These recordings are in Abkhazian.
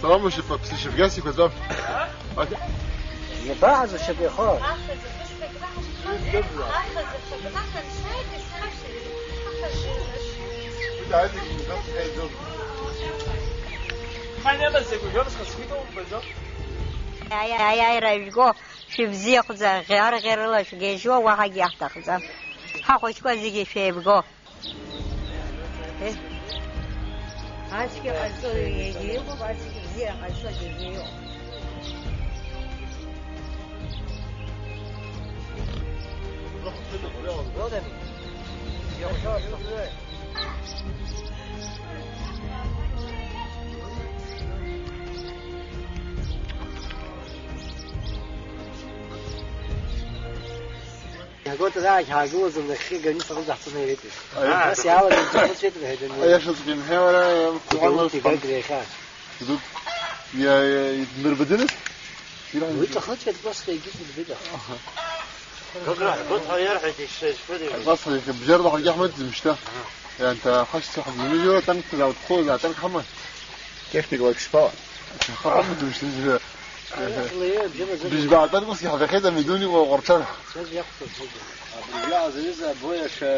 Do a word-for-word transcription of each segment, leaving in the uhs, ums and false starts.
Салам, ушьапы, ԥсышьа бгьас иқәаҵәа. Иабаҟаз ушьапы ихо? Аиааира жәго, шәыбзиахәӡа, ӷьар-ӷьарыла шәгьежьуа, уаҳагьы иаҳҭахӡам. Ҳахәыҷқәа зегьы шәеибго. Ацәгьа ҟазҵо иагьа иҟоуп, ацәгьа бзиа ҟазҵо иагьа иҟоуп. Иагоит, ара иҳагылаз нахьхьи гаҩны саҟәыҵ даҳцаны иреиԥш. Аиаша. Нас иалагеит, даҳхәыцуеит, рҳәеит, ани. Аиаша зегьы мҳәеи, уара, Игоит, игоит, иреиха. Дыдук, иа-, иа-, идмырбаӡиныз? Уи ҿахыҵәҟьа дкәасқьа егьыс дырбеит, аха. Аха. Гагра, гәыҭ ҳәа иарҳәеит, ишшеишқәа дыҩуа. Аҟәаса иахьа бжьара ҳаргьы ҳмыӡӡам шьҭа. Аҳа. Ианҭа ҳашьцәа ҳзымҩыжьуа, танкқәа заутәхозаап, атанк ҳаман. Техникала ишԥала? Ҳамаӡам шьҭа. Быжьба атанк усгьы ҳаҭахеит, амидуни ҟарҵар. Абри иаазаҩыз абоиаша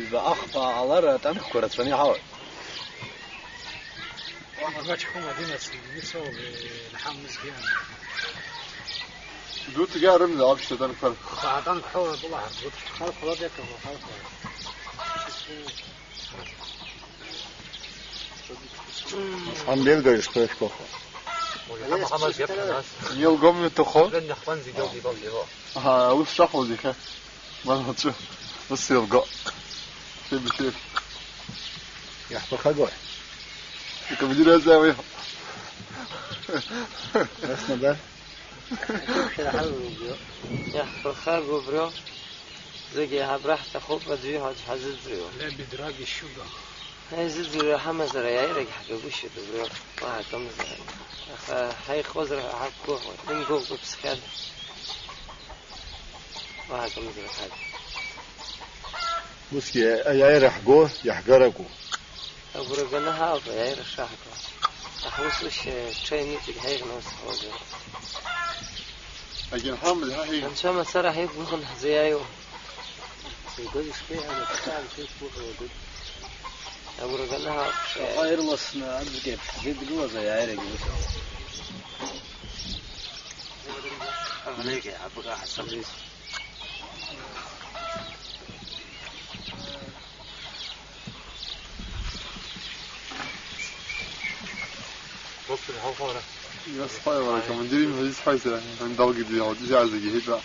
ҩба ахԥа ҟалар, атанкқәа рацәаны иҳауеит. Двадцать один одиннадцать, не целый, э, Льхам Мызгиан. Дуцгьа рымза вообще танкқәа. Атанк ҳәоура былаҳартә, дуцгьа. Хархәалап иаҭаху, хархәалап. Ҳамбелга ишхыршәқәахо. Уи ҳама-, ҳамаз иаԥхьан ас. Илгом иҭахо. Ҳаҟан зегьы ауп, ибалгьы иҟоу. Аҳа, ус шахәоз иахьа. Ман аҵәы. Ус илго. Шәеибашьрыф. Иаҳԥырхагои? Икомандир азы ауеи. Краснодар. Иаҳԥырхагоу убриоуп. Зегьы еиҳабра ҳҭахуп, аӡәы иҳәац ҳазыӡырҩуа. Леби драги шьуга. Ҳаизыӡырҩуа ҳамазар, аиааирагь ҳгагәышьоит убриоуп, уаҳа акымзарак. Аха ҳаихозар ҳақәгәыӷуеит, имгәыӷ-гәыԥсхьада. Уаҳа акымзарак ҳагым. Усгьы аиааира ҳго, иаҳгар акәу? Агәра ганы ҳаауп аиааира шаҳго. Аха ус ушьа ҽа иныҵегь ҳаиӷьны ус ҳауазар. Агьырҳамыз ҳа ҳи- Анцәа мацара ҳаиқәгәыӷын ҳзеиааиуа. Игоз ишԥеиҳәо, анцәа анцәа иқәгәыӷуа агәы. Агәра ганы ҳаауп. Шаҟа ирласны аӡәгьы ҳзидгылаз аиааирагьы ус ауп. Амнеигьы абга ҳасабеит. Насхаева, акомандир имҳәа исҳәеит сара, далгеит, иаҳәеит, зегьы иҳәеит, ҳәа.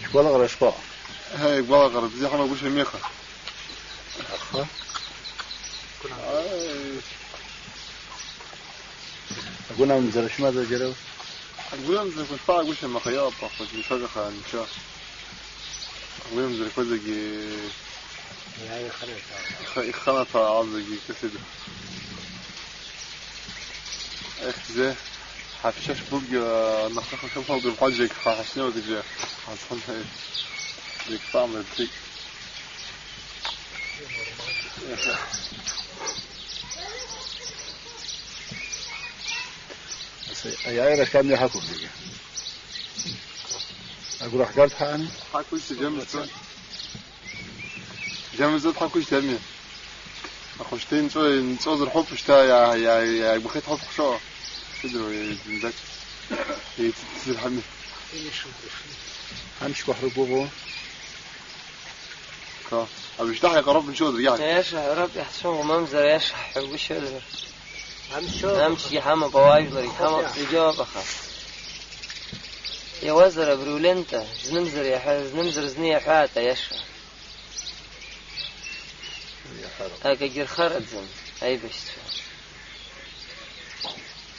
Шәгәалаҟара шԥаҟа? Ҳа, игәалаҟара бзиа ҳамагәышьа меха. Аха? Аи. Агәынамӡара шәмаӡа џьара? Агәынамӡарақәа шԥаагәышьам, аха иалаԥахоит, ишәага хаа нцәа. Агәынамӡарақәа зегьы иха-, иханаҭәаауа зегьы касыда. Ех, зе, ҳаԥшьа шбугьы, нахаха шәымхалгьы, бхәа џьек ҳа ҳашнеиуагьы ҳазхынҳәеит. Џьек фамрыдҵеит. Аиааира шәамҩа ҳақәуп зегьы. Агәра ҳгарц ҳаами? Ҳақәишьҭ џьамызцо. Џьамызцо ҳақәишьҭ амҩа. Ахәышҭа инҵәо, инҵәозар ҳәоуп шьҭа, иаа-, иаа-, иааигәахеит ҳәа ҳшо. Сыдыруа, зынӡак. Еицыцызар ҳамҩа. Амшқәа ҳрықәгәыӷуа. Ка. Абжьҭаҳ иҟароуп нчылаӡәгьы. Аиаша ҳәароуп иаҳцәымӷу, мамзар аиаша ҳҳәагәышьозар. Амчгьы ҳамоуп, ауаажәларгьы ҳамоуп, зегьы ыҟоуп, аха. Иауазар абри улента, знымзар иаҳәа, знымзар зны иаҳәаат аиаша. Акагьы рхараӡам аибашьцәа.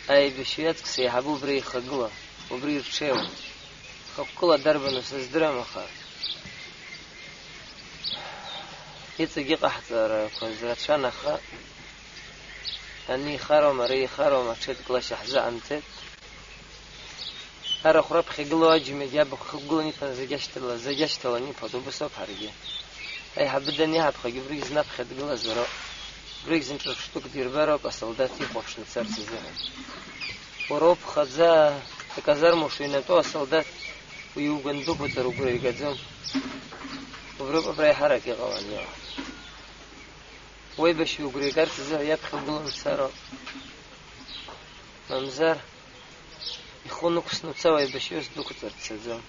Аибашьҩы аҵкыс еиҳабы убра ихагыла, убри ирҽеиуа. Хықәкыла дарбану сыздырам, аха иҵегь иҟаҳҵарақәаз рацәан, аха ани ихароума, ари ихароума, ҽеидкылашьа ҳзыҟамҵеит. Арахә раԥхьа игылоу аџьмагь абахә хықәгыланы иԥан зегь ашьҭала, зегь ашьҭаланы иԥоит, убас ауп ҳаргьы. Аиҳабы даниаҳаԥхагьы убригь зны аԥхьа дгылазароуп. Убригь зынҿырԥштәык дирбароуп асолдаҭ ихәаԥшны дцарц изыҳәан. Уара уԥхаӡа аказарма ушыҩнатәоу асолдаҭ уиугәандәықәуҵар угәра игаӡом. Убриоуп абра аиҳарак иҟалан иҟоу. Уеибашьҩы угәра игарц азыҳәа иаԥхьа угыланы уцароуп. Мамзар, ихы унықәсны уца, уеибашьҩыс дәықәҵарц дцаӡом.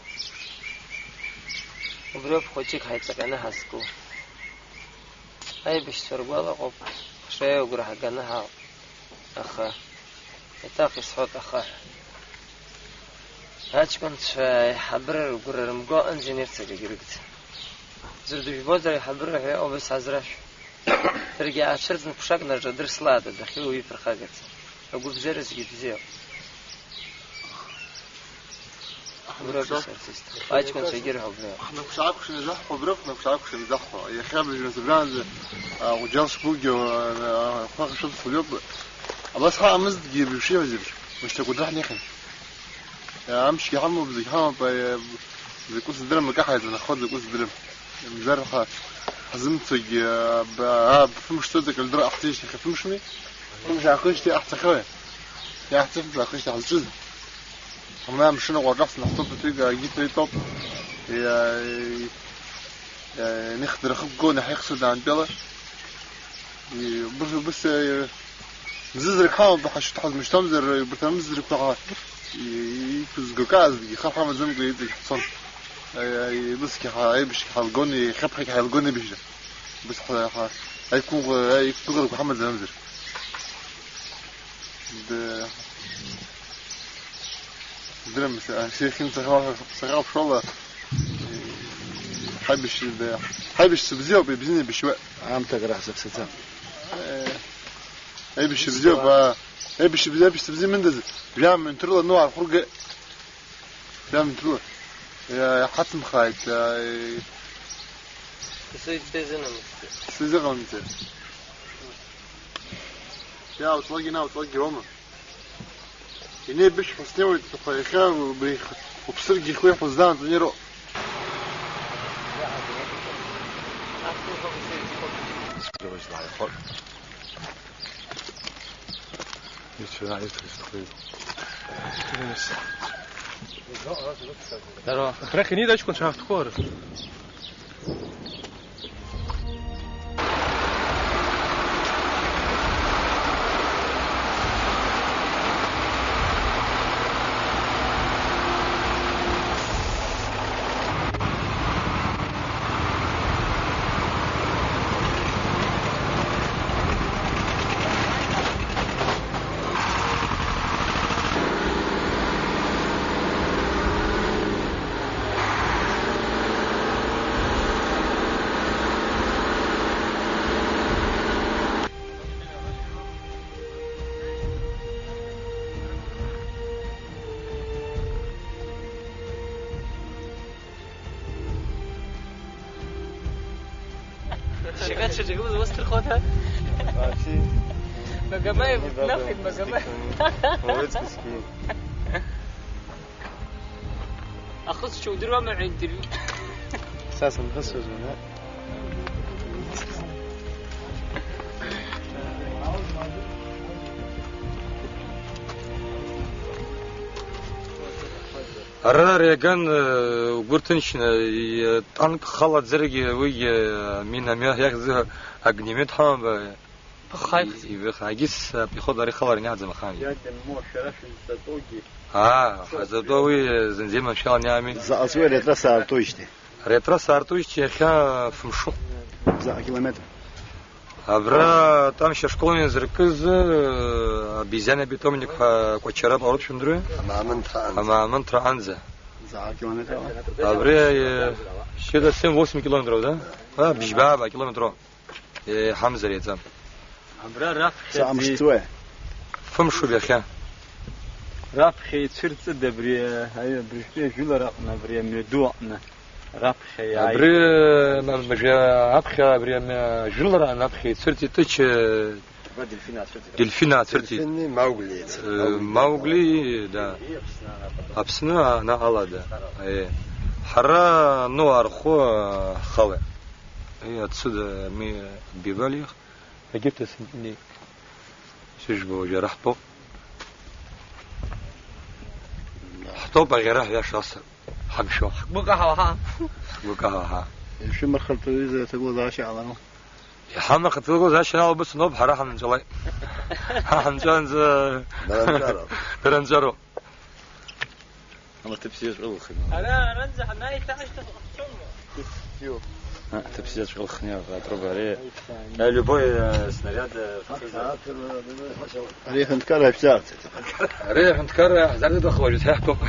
Убриоуп хәыҷык ҳаиҵаҟьаны ҳазку. Аибашьцәа ргәала ыҟоуп, хшаҩы агәра ҳаганы ҳаауп. Аха, еиҭах исҳәоит аха ҳәа. Аҷкәынцәа аиҳабыра ргәра рымго аҟынӡа инеирц акгьы рыгӡам. Ӡәыр дыжәбозар аиҳабыра ҳәа иҟоу убас ҳазрашәа. Даргьы аацәырҵны ԥшак нарҿадырслааит адәахьы уаҩы иԥырхагаӡам. Агәыбзиара зегьы бзиоуп. Убриоуп исырц исҭаху. Аҷкәынцәа егьырҳәо убриоуп. Ҳнапшаақәшәаны изаҳҳәо убриоуп, ҳнапшаақәшәаны изаҳҳәо. Иахьа абыржәы насыбжьаанӡа, а, Ҟәџьал шбугьы, а, хәаха шәыԥсуа иоуп. Абас ҳаҟамызҭгьы, быжшиҳәа зеиԥш, мышьҭа акәадыр ҳнеихьан. Амшгьы ҳамоуп, зегь ҳамоуп, закәу сыздырам, акы ҳаизанахо закәу сыздырам. Мзар ҳа ҳзымцогьы, ба-, аа, бфымш цоит, акалдыр ҟаҳҵеижьҭеи фымшми? Фымш аахижьҭеи ҟаҳҵахьои? Иаҳцыхьӡ аахижьҭеи ҳазҿыз. Ҳамна амшын аҟәаҿаҳҵан ҳцоит, ԥыҭҩык аагьы ҭра итәоуп. Иа-, иа-, ианыхдырхықәгыланы ҳаихсуеит аамтәала. И-, быс-, быс-, э, мзызрак ҳамоуп, ҳашьҭ-, ҳазмышьҭамзар, убарҭ амзызрақәа ҳа-, и-, иқәызго каазгьы ихы ҳамаӡамкәа иҵегь ҳцон. Э, э, бысгьы ҳа-, аибашьгьы ҳалгон, иахьаԥхьагь ҳаилгон аибашьра. Быс ҳа-, ҳа-, аиқәгәыӷ-, аиқәгәыӷрақәа ҳамаӡамзар. Д-, Здырам, с-, а, сеихьынҵаха-, сахьаԥшуала, ҳаибашьцәа, ҳаибашьцәа бзиоуп, ибзианы еибашьуеит. Аамҭак раҳзыԥсаӡам. Э, аибашьцәа бзиоуп, аа, аибашьцәа бзиа, аибашьцәа бзиа мындаз, жәамҩан ҭрыла ну аархәырга, жәамҩан ҭрыла. Иа-, иҳацымхааит, иа-, Сызыҟамҵеит. Иаауҵлакгьы, иаауҵлакгьы уоума? Инеибышәҳәо снеиуеит, аха иахьа убри уԥсыргьы ихы иаҳәо здаанҵаны ироуп. Здорово. Рахь инида аҷкәынцәа ҳахҭқәоур. Шьаҟа дшаҿагылаз уасҭырхуада? Вообще. Магомаев, нахуй, Магомаев. Молодец, Кузьмин. Ахысча удыруама ҳәа интервиу. Са сынхысуазма, да? Ара иаган, э, угәы рҭынчны, и-, танк халаӡаргьы, уигьы, э, миномет иахьӡу огнемет ҳамам, э, Ԥхаҩ. И-, ибӷагьы с-, пехота ари халар ианаӡам ахаангьы. Иаган мо шәара шәызҵатәоугьы. Аа, ҳазатәоу уи, э, зынӡа иманшәалан иами. Заҟа ҵуеи ари атрасса аартуижьҭеи? Ари атрасса аартуижьҭеи иахьа фымшуп. Заҟа километр? Абра Тамшь ашкол ианзыркыз, э, обезьяна питомник ҳәа Кәачара аҟны шәымдыруеи? Амаамынҭра анӡа. Амаамынҭра анӡа. Заҟа километр? Абри, э, шьҭа семь-восемь километров, да? А, бжьба-ааба километров. Еиҳамзар еиҵам. Абра раԥхьа Саамшьцуе. Фымшуп иахьа. Раԥхьа ицәырҵыда абри, аҩ-, абыржәтәи ажәылара аҟны, абри амҩаду аҟны, раԥхьа иааит. Абри, м-, мыжәа аԥхьа, абри амҩа-, ажәылара анаԥхьа ицәырҵит, ыча-, Абра дельфин аацәырҵит. Дельфин аацәырҵит. Дельфини Маугли еица. Э, Маугли, да. Аԥсны анаҟала, да. Э. Ҳара, ну, арху, э, ҳхалеит. Э, отсюда мы отбивали их. Египет сынтәнеи. Сыжәбо уажәы ара ҳтәоуп. Ҳтәоуп аӷьара ҳҩаша аса. Ҳамшәо. Ҳгәы каҳауа ҳа. Ҳгәы каҳауа ҳа. Ишәымахырҭа ҩыза аҭагылазаашьа ҟалароуп. Иҳамахырҭа аҭагылазаашьа ала убыс аноуп, ҳара ҳанынҵәалак. Ҳанҵәаанӡа. Дара нҵәароуп. Дара нҵәароуп. Ала ҭыԥ бзиаҵәҟьа лыхны. Ара, аранӡа ҳанааи, ҭаашьҭахь ҟаҳҵома? Ҳа, ҭыԥ бзиаҵәҟьа лыхны иаҟаатәроуп ари. Э, любой, э, снаряд, э, Ари аҳәынҭқарра ҳәсарц. Ари аҳәынҭқарра ҳзарыдахуа ҳәа ҳтәуп.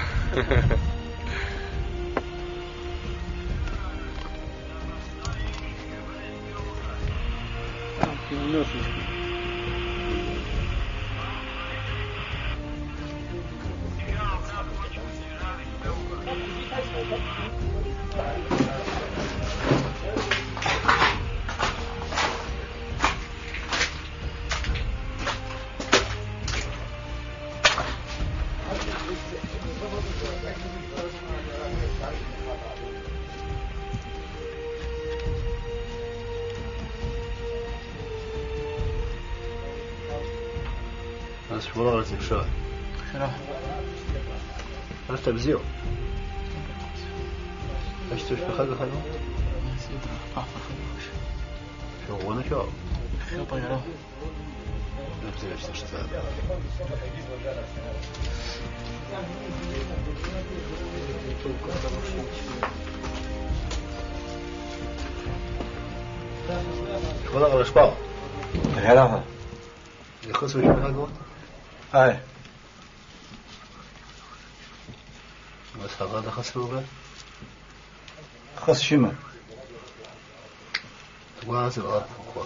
Нас шәгәалаҟарц еиԥшрала. Шәара. Арҭ абзиоуп. Ашьцәа шәҭахагахану? Шәыӷәӷәаны шәоуп. Шәоуп, аиара. Абзиа шәзышьҭзаап. Шәгәалаҟара шԥаҟоу? Аиара. Ихысу шәыҳәагоу? Аи. Ус ҳаӷада хысроура? Хыс шәыма? Дгәаазар ҟалап, хәыхәа.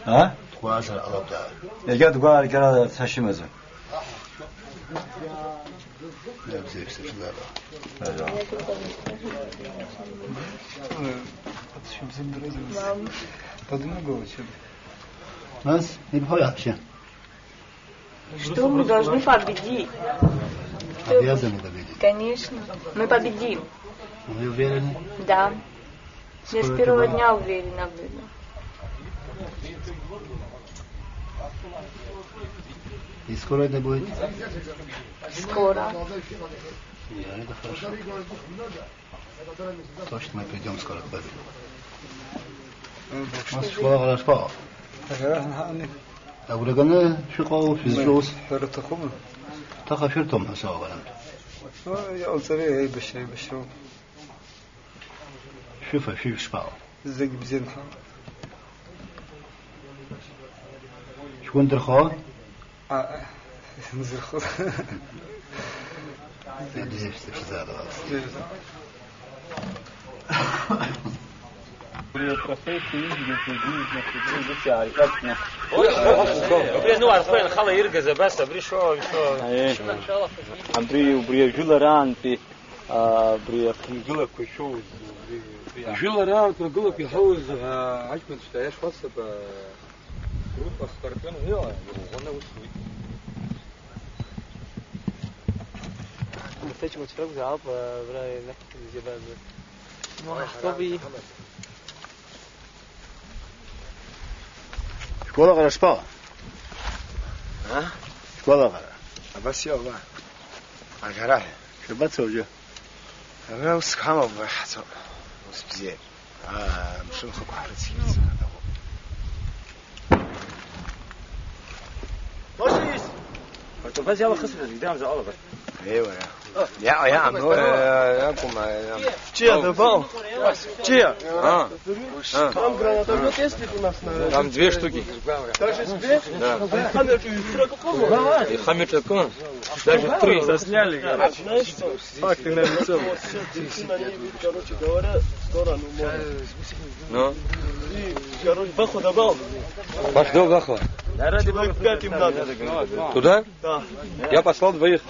А? Дгәаазар ҟалап, даа. Егьа дгәааргара цашьа имаӡам. Иабзеиԥш сышәлара. Аио. Подумай, голочек. Нас, не бухай вообще. Что мы должны победить? Обязаны победить. Конечно. Мы победим. Вы уверены? Да. Я с первого дня уверена в этом. И скоро это будет? Скоро. Я, это хорошо. Точно мы придём скоро к победе. Нас школа хорошо. Агәраганы шәыҟоу, шәызҿу ус? Ҳәара аҭахума? Ҭаха шәырҭом ҳәа сыҟоуп. Ну, иҟалҵари, аибашьра, аибашьроуп. Шәыфа, шәи шԥаҟоу? Зегь бзиан ҳәа. Шәгәы нҭырхо? А, нзырхо. Абзиа шәзаара. Абри апрофессиа изгьы зегьы изнахыҵыз ус иааркьаҿны. Убри ану архәа инхала иргаз абас, абри шо, шо. Аиеи. Абри, убри ажәылараантәи, а, абри ахьгылақәа шәоуз, убри, убри. Ажәылараантә агылақәа иҳауз, а, аҷкәынцәа иашьуасап, а, группа хкартәын, уи, а, иӷәӷәаны аус уит. Сычмач ракәзаап, абра инақәтәаз џьабаа. Шәгәалаҟара шԥаҟа? А? Шәгәалаҟара? Абас иҟоума? Аӷьараҳәа. Шәабацо уажәы? Абра ус ҳамоуп, уа ҳцо. Ус бзиа. Аа, амшын хықәҳарыцқьеит. Ложись! Абас иалахысыз, идаамза алаба. Еи, уара. Иа, иа, ну, э, акәым, э, Чия, давал? Чия? А. А. Там гранатомет есть ведь у нас на... Там две штуки. Даже две? Да. Хамер что, из трёх какого? И хамер какого? Даже три. Засняли, короче. Факты на лицо. Короче говоря, в сторону моря. Ну? И, короче, Баху добавил. Пошёл Баху. Человек пять им надо. Туда? Да. Я послал двоих.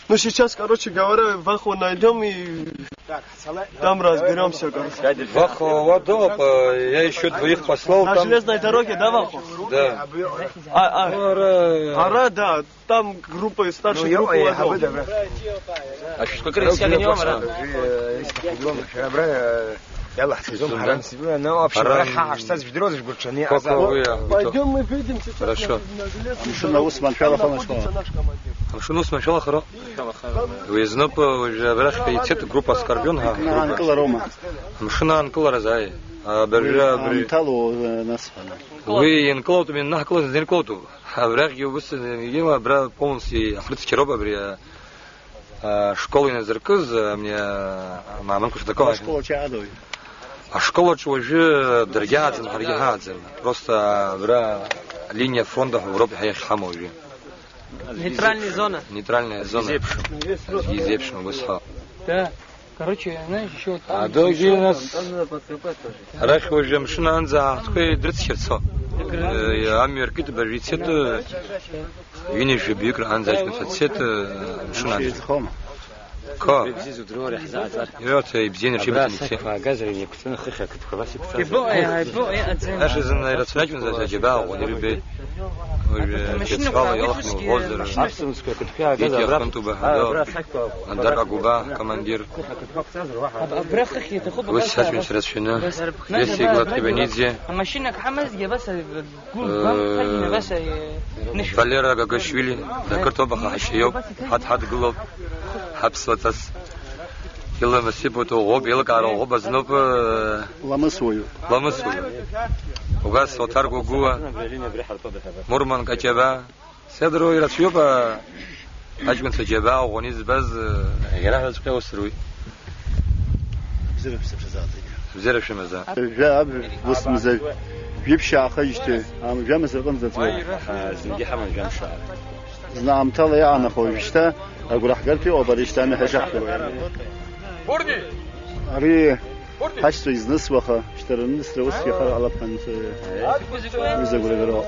Ну, сейчас, короче говоря, Баху найдём и там разберёмся, короче. Баху, вот дома, я ещё двоих послал. На железной дороге, да, Баху? Да. А, а. Ара. Ара, да. Там группа, старший группа. А что, сколько раз я не умер? Иалаҳцаӡом, ҳара мсибла, но вообще ҳара ҳаҳашьҭаз жәдыруазар гәырҽанны иҟазаап. Пойдём мы выйдем сейчас на железную дорогу. Амшын ус маншәалахо. Там находится наш командир. Амшын ус маншәалахароуп. Уи азноуп, уажәы абрахьтәи ицеит группа Скорпион ҳәа. Амшын аанкылароума? Амшын аанкылараз, ааи. Абыржәы абри. Аамҭалоу, э, нас ҳәа. Уи ианкылоуп, ианнаҳкылоз зынӡа инкылоуп. Абрахьгьы убыс, егьиуа абра полностью ҳрыцқьароуп абри, а, а, школ иназыркыз, а, мне, а, мамонку что такое? Ашкол аҿы уажәы даргьы ааӡам, ҳаргьы ҳааӡам. Просто абра линия фронта ҳәа ауроуп иахьҳамоу уажәы. Нейтральная зона. Нейтральная зона. Изеиԥшым. Изеиԥшым, убас ҳәа. Да. Короче, знаешь, ещё вот там. Адагьы нас арахь уажәы амшын аанӡа ҳаҳҭқәа дрыцқьарцо. Э, амҩа ркит, абыржәы ицеит, э, ҩынҩажәа бҩык раанӡа аҷкәынцәа цеит, э, амшын аанӡа. Ко? Иоҭ, ибзианы ҽибыҭаны ицеит. Иаша зынла ирацәаҩ аҷкәынцәа џьабаа ӷәӷәаны ирбеит. Уажәы ҭыԥҳәала иалхны лҳәозар. Аԥсымцқәа ақыдқәа иаагаз абра. Иахьынтәуба ҳәа. Абра сақәтәоуп. Андар Агәба, командир. Аб-, абра хыхь иаҭахуп, абас, абас. Ус саҷкәынцәа рацәаҩны. Нас Веси абра Глад Кибаниӡе. Амашьынак ҳамазҭгьы абас, гәы-, Э, гәамԥхакгьы абас, э, нышә. Валера Гагашвили, ақырҭуа баха ҳашьа иоуп, ҳаҭ-, ҳадгылоуп, ҳаԥсуа ҵас. Илымыс ибуҭо ӷәӷәоуп, еилкаара ӷәӷәоуп азноуп, э, Ламысуаҩуп. Ламысуаҩуп. Убас Оҭар Гәагәуа, Мурман Каҷаба. Сеидроу ирацәаҩуп, а, аҷкәынцәа џьабаа ӷәӷәаны избаз, а, иара ҳәаҵәҟьа ус руит. Бзиара шәымазааит. Бзиара шәымазааит. Жәа-, аб-, ус мза, жәиԥшь аахижьҭеи, ам, жәамш рҟынӡа ҵуеит. Аҳа, зынгьы ҳаман жәамш. Зны аамҭала иаанахо, уажәшьҭа агәра ҳгартә иҟоуп, ари шьҭа амҩа ҳаиҿаҳтәым. Ари Ҳашьцәа изнысуа аха, шьҭа рнысра усгьы ахара ҟалап ҳәа анцәа иҩыза агәра гароуп.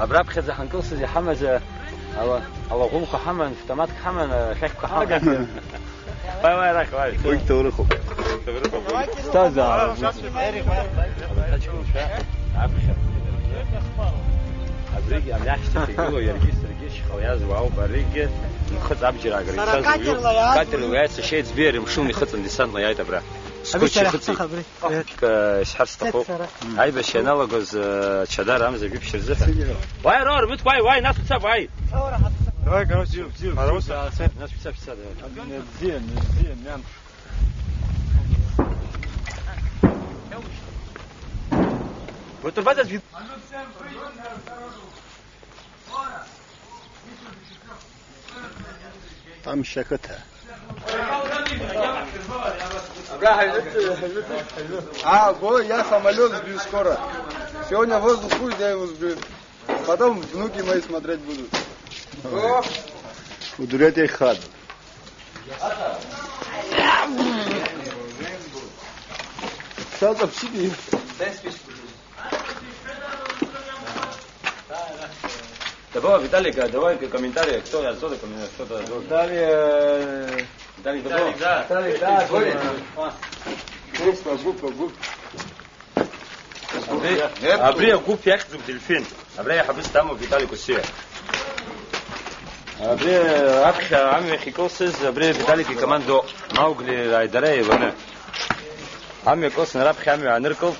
Абраԥхьаӡа ҳанкылсыз иҳамаз, ала-, алаӷәымқәа ҳаман, автоматк ҳаман, ашәақьқәа ҳаман. Уаи, уаи, арахь, уаи. Уигь ҭоурыхуп. Ԥсҭазаара. Абригь, абри ахьшьцәа игылоу иаргьы саргьы. Шьхала иааз уаауп, аригьы нхыҵ абџьар аагара Сара ицаз уаҩуп. Катерла иааз Катерла уаҩуп. Иааиз сашьа иӡбеи ари амшын ихыҵын десантла иааит абра. Сгәы Абри сара ччахыҵит. Ҳҭыхабри. Э, исҳәар сҭахуп. Сцеит сара. Аибашьра ианалагоз, э, Чадар амза жәиԥшь рзыҳәа. Уааи, Рор, мыткәа уааи, уааи, нас уца, уааи. Давай, короче, бзиа, бзиа, Ара бзиа. Уца, нас уца, уца, давай. Бзиа, бзиа, мамш. Вот, вот, вот. Там щекота. А, го, я самолёт сбью скоро. Сегодня воздух пусть, я его сбью. Потом внуки мои смотреть будут. Удурете хад. Сейчас обсидим. Давай, Виталик, а давай комментарий, кто я, кто такой, кто-то. Виталий, э, Виталик, Виталик, да. Виталик, да, Виталик, да. Кресло, губка, губка. Абри, абри агәыԥ иахьӡуп Дельфин. Абри аиҳабыс дамоуп Виталик Усиа. Абри аԥхьа амҩахь икылсыз, абри Виталик икомандо Маугли аидара еиланы. Амҩа кылсны раԥхьа амҩа ааныркылт,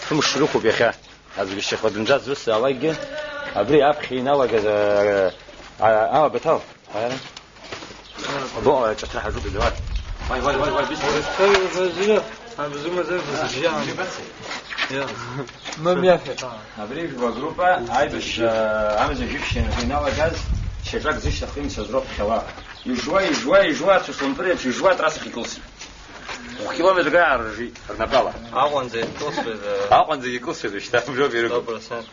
фымш рықәуп иахьа. Аӡә шьахәа дынӡаӡ ус алакгьы, абри аԥхьа иналагаз, а, а, а, Баҭал, а, абоҟа аҿыҭра ҳаҿуп, давай. Вай, вай, вай, вай, бисмилла. Абзумазар бызжьан. Иа. Мамиафе. Абри жәба группа, аибашьра, амза жәиԥшьа иналагаз, шьаҿак зышьҭахымцаз роуп ԥхьаҟа. Ижуа, ижуа, ижуа, ацәыслымпыр еиԥш ижуа, атрассахь икылсит. Хә-километрак аарыржит рнапала. Аҟәанӡа икылсуеит, э, Аҟәанӡа икылсуеит, шьҭа, мжоуп ирыгу. Сто процент.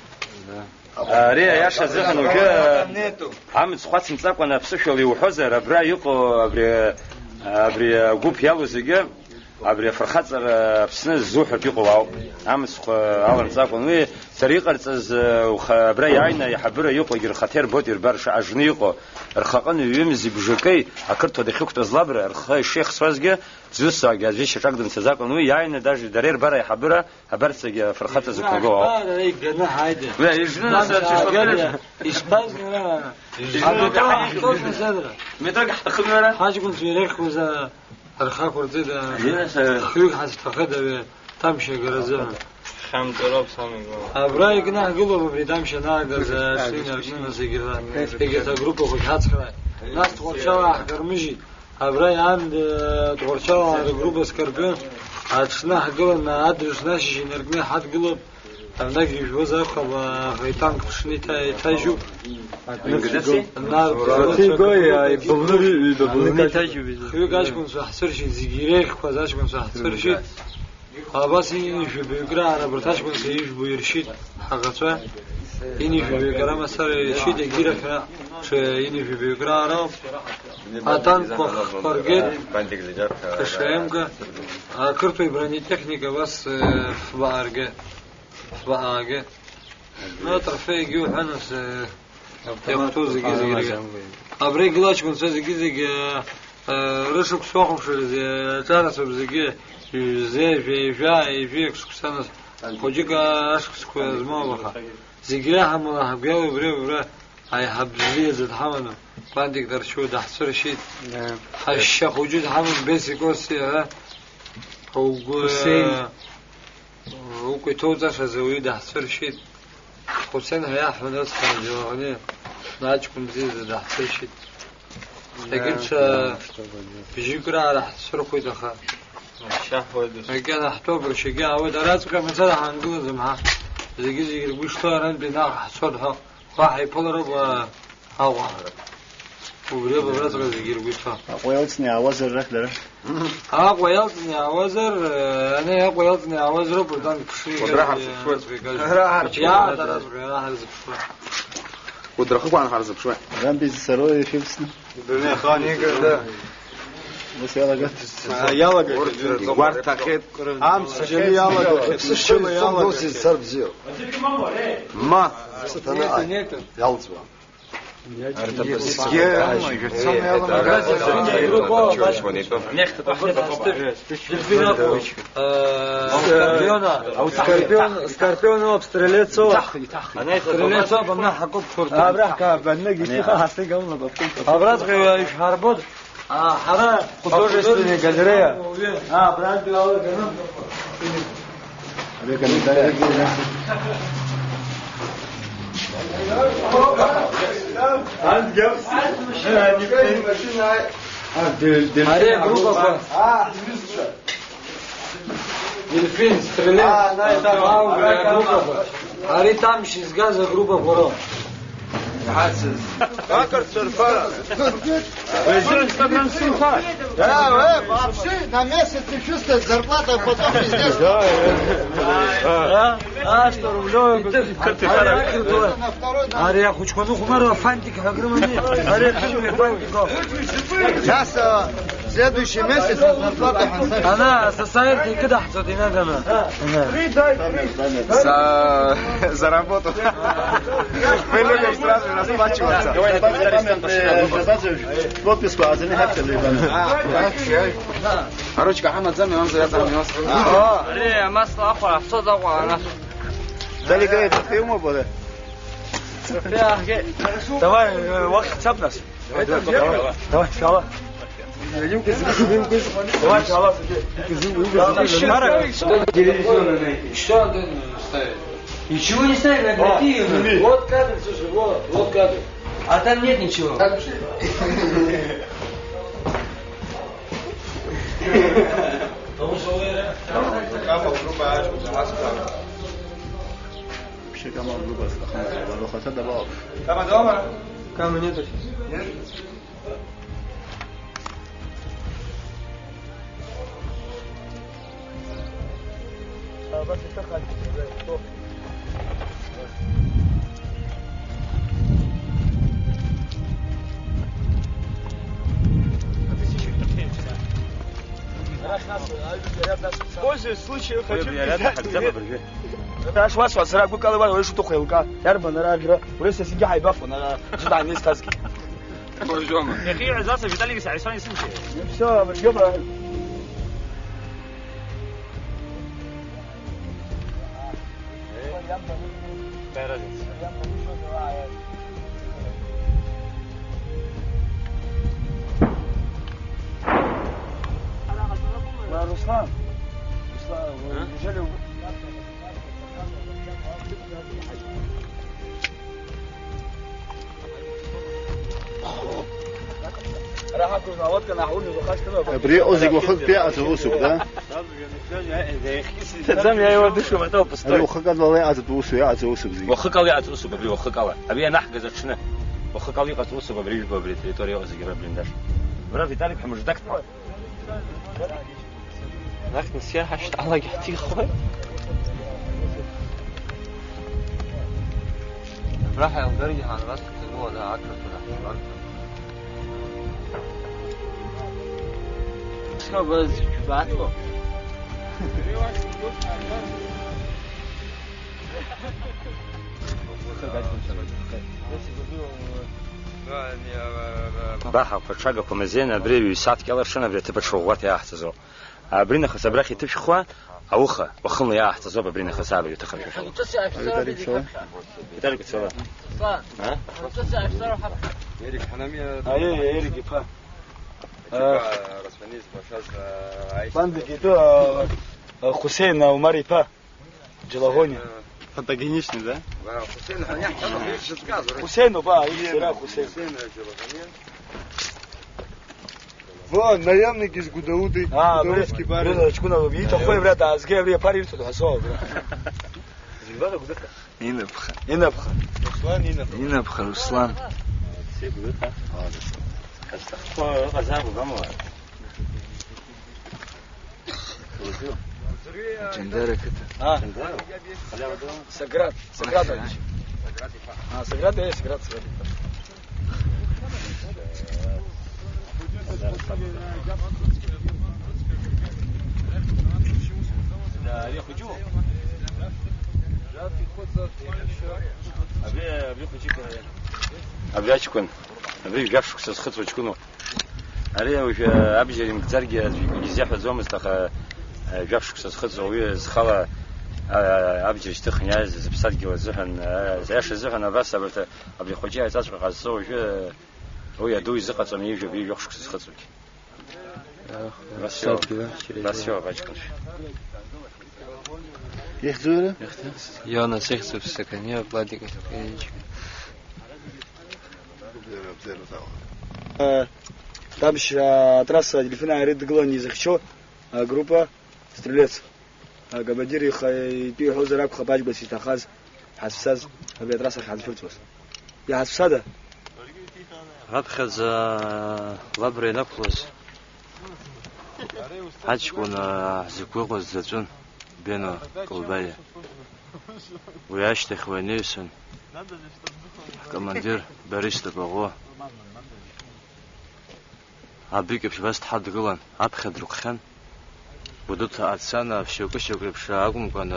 Ари аиаша азыҳәан уажәы, э, амыцхә ацымҵакәан аԥсышәала иуҳәозар, абра иҟоу абри, абри агәыԥ иалоу зегьы, абри афырхаҵара Аԥсны ззуҳәартә иҟоу ауп. Амыцхә, э, алымҵакәан. Уи сара иҟарҵаз, э, уха-, абра иааины аиҳабыра иҟоугьы рхаҭа ирбоит, ирбар шаҟа ажны иҟоу. Рхаҟын ҩымзи бжакеи ақырҭуа дахьықәтәаз Лабра, рхы ишеихсуазгьы, Ӡҩысаагьы аӡәы шьаҿак дымцаӡакәан, уи иааины даже дара ирбар аиҳабыра, абарҭ зегьы афырхаҵа зықәнагоу ауп. Ҳара иганы ҳаида. Уи ижны нас Нас аҽышәа ҳагада, ишԥазгара? Ижны Ҳагатәала нас ҳаиқәлоз ҳаиқәлоз. Насадра. Метрак ҳҭахым ара? Ҳаҷкәынцәа иреиӷьқәаз, а, рхы ақәырҵеит, а, Ижны нас, а, хҩык ҳазҭахеит, а, уи ҭамшьа агаразы. Хьамҵароуп самигон. Абра икнаҳгылоуп абри ҭамшьа анаагаз, а, аҽны инаркны нас егьырҭ, егьырҭ агруппа хәыҷ ҳацхрааит. Нас Тҟәарчал ааҳгармыжьит. Абра иан, э, Тҟәарчалаа ргруппа скорпион аҽны ҳгыланы, адрес нашьыжь инаркны ҳадгылоуп. Арнагь ижәбозар акәхап, аха итанк ԥшны иҭа-, иҭажьуп. Нык игои, ибылны, ибылны иҭажьуп. Хҩык аҷкәынцәа ҳцәыршьит, зегьы иреиӷьқәаз аҷкәынцәа ҳцәыршьит. Абас ҩынҩажәи жәаҩык раара абарҭ аҷкәынцәа ижәбо иршьит ҳаӷацәа. Ҩынҩажәи жәаҩык ара мацара иршьит, егьирахь ара ҽа ҩынҩажәи жәаҩык раара ауп. Атанкқәа хқәа ргеит. К Ш М-га. Ақырҭуа ибронетехника абас, э, фба ааргеит. Фба аагеит. Ну, атрофеигьы уҳәан, ус, э, иахәҭоу зегьы, зегьы ргеит. Абра игылоу аҷкәынцәа зегьы, зегьы, э, э, рышықәс уахәаԥшыр, э, ҿарацәоуп зегьы, ҩ-, жәа, ҩажәа, ҩажәи акы шықәса нас. Хәыҷык ашықәсқәа змоу абаха. Зегь реиҳа амала ҳгәы иалоу убри, убра аиҳаб бзиаӡа дҳаманы, Пантик Дарчу даҳцәыршьит. Да. Ҳашьа хәыҷы дҳаман, Бесик Осиа, ҳәа. Угәы, Хусеин. Укәа иҭоуҵашаз ауаҩы даҳцәыршьит. Хусеин ҳәа иаҳҳәон рыцҳа, Џьалаҟәны аҷкәын бзиаӡа даҳцәыршьит. Егьырҭ, да, э, бжьык раара ҳцәырхәит, аха. Ашьа ҳуеит ус. Макьана ҳтәоуп, ршьагьы аауеит. Араҵәҟьа мацара ҳаангылаӡом ҳа. Зегьы-зегьы ргәы ишҭоу арантәи наҟ ҳцоит ҳәа. Уаҳа иԥылароуп, а, Аҟәа. Убри ауп абраҵәҟьа зегьы ргәы иҭоу. Аҟәа иалҵны иаауазар рахь дара? Аҟәа иалҵны иаауазар, э, ани Аҟәа иалҵны иаауазароуп, Рудан, ԥшри. Убра ҳарзыԥшуеит. Убра ҳарзыԥшуеит. Иаадаразгьы ара ҳарзыԥшуеит. Кәыдрахықәан ҳарзыԥшуеит. Рантәи зцароу иахьывсны? Дунеихаан игар, да. Ус иалагеит. А, иалагеит. Урҭ ргәарҭахеит. Амц џьаны иалагеит. Ԥсышьа иалагеит. Цар бзиоуп. Ма. Саҭанаа. Иалҵуа. Арҭ абасгьы. Нехта, пошли, пошли. Э, Скорпиона. Скорпион, скорпион, оп, стрелецо. Стрелецо, бана, ҳакуп, куртуп. Абра, ка, бана, гисиха, ҳасты, гамла, баптуп. Абра, ишҳарбод. А, ҳара художественная галерея. А, брат, глава, гана. Ари агруппақәа. Дельфин, стрелец. А, на, это, Ауга, агруппақәа. Ари тамшь изгаз агруппақәа роуп. Иҳацыз. Ақырҭцәа рԥара. Уеизгьы Instagram сымхар. Да, э, вообще, на месяц ты чувствуешь, зарплата потом пиздец. Да, да. А? А, сто рублёвый. Ари ахәыҷқәа ныхәмаруа фантик ҳәа акрыманы. Ари ахьыжәҩа фантик ауп. Сейчас, э, следующий месяц зарплата ҳансашь. Ана, асасааирҭа икыдаҳҵоит инаганы. Ана. За, за работу. Мы любим сразу расплачиваться. Подписку, а за них. Короче, как она за мной, он за мной. Ари, амасла ахәара ҳцоз Аҟәа, ана. Далее говорит, ты ему буде. Давай, э, уахь цап нас. Давай, давай, давай, давай, давай, шала. Давай, шала. Что он ставит? Ничего не ставит, обрати её. Вот кабель, слушай, вот, вот кабель. А там нет ничего. Вообще камал грубо, скахана, но хотя добавил. Кама дома? Кама нету сейчас. Нет? Пользуясь случаем, хочу сказать. Ара шуасҳәо, сара агәыкала уа уаҩы шуҭаху еилкаа. Иарбан ара ажәра? Уи сасгьы ҳаибафон, ара аӡәы даанеизҭазгьы. Иахьа иҳәаз аса Виталик Саисони сымшеи. Всё, абыржәоуп. Какая разница? Руслан, Руслан, а? Неужели вы... Абри иҟоу зегь уахыктәи аҵаусуп, да? Ҭаӡам, иааиуа дышуп, атәоуп, постой. Абри уахык ала иҟаҵатәу усу, иҟаҵоу усуп зегь. Уахык ала иҟаҵоу усуп, абри уахык ала. Абри ианаҳгаз аҽны. Уахык ала иҟаҵоу усуп, абри ижәбо, абри атерриториа иҟоу зегь, абра аблиндаж. Абра Виталик ҳәа мыждак. Арахь нас иаҳашьҭалагьы ҳҭихуеит. Абра ҳаилгаргьы ҳанрас ҳҭагылоуп, да, ақырҭуа ҳаилгаргьы. Схабаз џьбаҭо. Баҳақәа, ҽагақәа мазеины абри ҩ-сааҭк иалыршан абри аҭыԥ аҿы ӷәӷәаҭа иааҳҵазо. Абри нахыс абрахь иҭышәхуа ауха, уахынла иааҳҵазоуп абри нахыс абаҩ аҭыхра шәахьоу. Виталик Куцала. А? Аиеи, Ерик иԥа. Бандагьы итәы, а, а, Хусеин Умар иԥа. Джелагони. Фотогеничный, да? Да, Хусейн, а, нет, там есть же сказано. Хусейн, ба, есть, да, Хусейн. Хусейн, э, Джелагони. Во, наемник из Гудауды, а, гудаутский парень. Блин, очку надо убить. Такой, брат, а с гей, брат, парень тут, а со, брат. Зимбара Гудака. Инапха. Инапха. Руслан Инапха. Инапха, Руслан. Все Гудака. Молодец. Казахство, Казаху, Гамова. Џьандара қыҭа. А. Саград, Саградович. А, Саград, э, Саград, Саград. Да, ари ахәыҷу? Абри, абри хәыҷык. Абри аҷкәын. Абри жәаф шықәса зхыҵуа ҷкәыноуп. Ари уажәы абџьар имкӡаргьы аӡәгьы изиаҳәаӡомызт, аха Жәаф шықәса зхыҵуа уаҩы зхала, а, абџьар шьҭыхны иааз зыԥсадгьыл азыҳәан, а, аиаша азыҳәан абас абарҭ абри ахәыҷы аиҵаҵәҟьа ҟазҵо уажәы, уи аду изыҟаҵом ижәаб ижәохә шықәса зхыҵуагь. Абас иоуп. Абас иоуп аҷкәынцәа. Ихьӡу иара? Иона сыхьӡуп, Саканиа Владик Васильевич. Э, там ща трасса Дельфина Ари дгылан изыхьчо, а, группа Стрелец. Акомандир иха-, итәы иҳәозар акәхап, аҷкәынцәа иҭахаз, ҳазцаз, абри атрасса ахь ҳазшәырҵуаз. Иҳазшада? Раԥхьаӡа лабра ианақәлоз, ҳаҷкәын, аа, ҳзықәгәыӷуаз заҵәын, Бено Колбаиа. Уи ашьҭахь уи анаҩсан, ҳкомандир Борис Тапаӷәы. Абыкь еиԥш абас дҳадгылан, аԥхьа дрықәхьан. Гәдоуҭаҟа дцан, шьоукы-шьоукы реиԥш акәымкәан,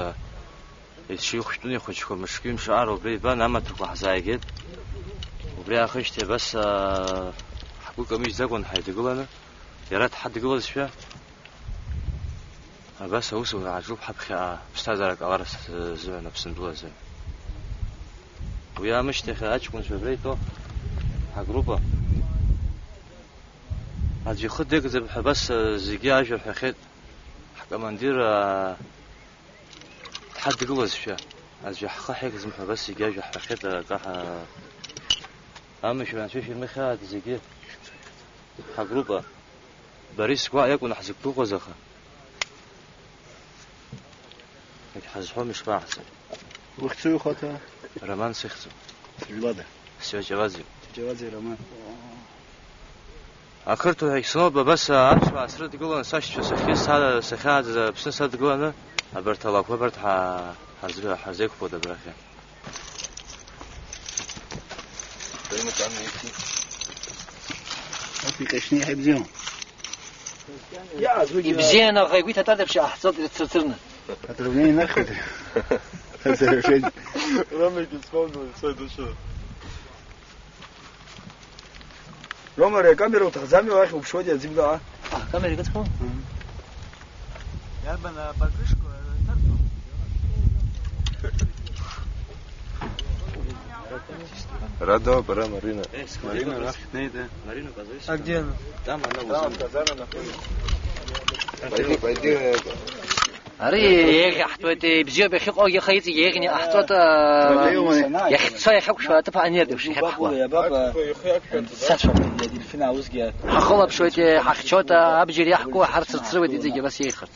есшьы ихәшәтәын ихәыҷқәа, мышкы-ҩымш аҟара убра ибан, амаҭәақәа ҳзааигеит. Убри аахижьҭеи абас, аа, ҳгәы камыжьӡакәан ҳаидгыланы, иара дҳадгылазшәа, абас аусура ааҿуп ҳаԥхьаҟа, ԥсҭазаарак ҟалар азыҳәан, Аԥсынтәыла азы. Уи аамышьҭахь аҷкәынцәа абра итәоу ҳагруппа аӡә ихы дагӡап ҳәа абас, зегьы ажәа ҳәахьеит. Ҳкомандир, аа, дҳадгылазшәа, аӡәы ҳхы ҳагӡам ҳәа абас зегьы ажәа ҳҳәахьеит, акаҳа амышә анцәа шәимыхьааит зегьы. Ҳагруппа Борис гәаҟ иакәын ҳзықәгәыӷуаз, аха егьҳазҳәом ишԥаҳҵо. Ухьӡу ихаҭа? Роман сыхьӡуп. Сыжәлада? Сиоҷаваӡе. Сиоҷаваӡе Роман. Ақырҭуа ҳәагь сымоуп, абас аԥсуаа срыдгылон сашьцәа сахьиз, са-, сахьааӡаз Аԥсны садгыланы, абарҭ алақәа абарҭ ҳа-, ҳазы-, ҳазеиқәԥоит абрахьы. Иҟаишьны иаҳа ибзиоума? Ибзиан, аха игәы иҭатәада ԥшьа ҟаҳҵоит ирцырцырны. Атрывнение нахуй. Ромик исполнил, всё, иду сюда. Рома, ари акамера уҭахӡами, уахь уԥшуеит, иаӡбга, а? А, камера игыцхо? Мгм. Иарбан апакышку, э, ҭарҵо? Радо, бара Марина. Э, скажи, Марина, пожалуйста. Нахь, ней, да. Марина, позови сюда. А где она? Там она, там, возле. Пойди, пойди, это. Ари еиӷьаҳтәуеит, ибзиоуп иахьыҟоугьы, аха иҵегь еиӷьны иҟаҳҵоит, аа, иахьцо иахьақәшәо аҭыԥ анергоуп шәахьаԥҳуа. Сацәа, Дельфина аусгьы. Ҳахылаԥшуеит, ҳахьчоит, абџьар иаҳку, ҳарцырцыруеит иҵегь абас еихарц.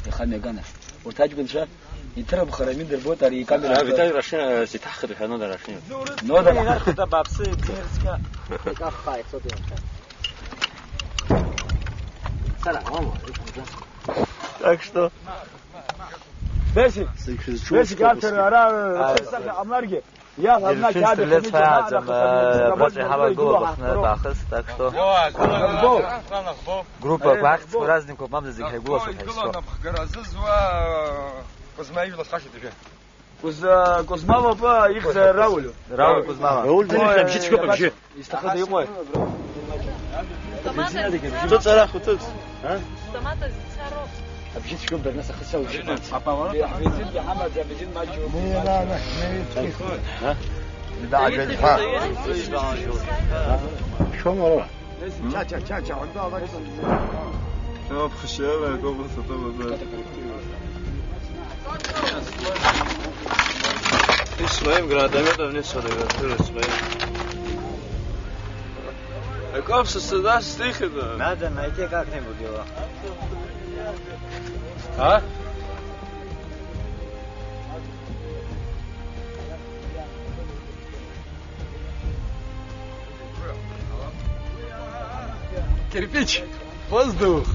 Иахамҩагана. Урҭ аҷкәынцәа иҭырымхар амин дырбоит ари икамера. А, Виталий Рашин, э, сиҭаҳхит ҳәа, Нода Рашин. Нода Рашин. Бааԥсы, ибзиарцәгьа. Икафхаа ицоит ианцәа. Так что? Бесик, Бесик, иарҭар ара, а, сахьа ҟамларгьы, иаҳ, Дельфин стрелец ҳәа иааӡам, э, абраҵәҟьа иҳавагылоуп аҟны аахыс, так что. Группа гәаӷьцқәа разныкоуп, мамзар зегь ҳаигәылацәоуп ҳәа исҳәо. Кузма ижәла схашҭит уажәы. Кузмава па ихьӡ Рауль. Рауль Кузмава. Рауль, ой, абжьы цәгьоуп, абжьы. Изҭахыда иҟои? Автомат азицароуп. Ҭыҵ арахь уҭыҵ. А? Автомат азицароуп. Абжьы цәгьоуп, Бернес, ахы сауа ушьапан. Аппарат. Абензингьы ҳамаӡам, абензин маҷуп. Не, на, на, не, тихо. А? Да, да, да. Шо мало? Ча, ча, ча, ча, он дал, так что. Всё, обхищала, я думал, что там уже. Ты своим гранатометом не сфотографируй, своим. А как всё сюда стихи-то? Надо найти как-нибудь его. А? Кирпич! Воздух!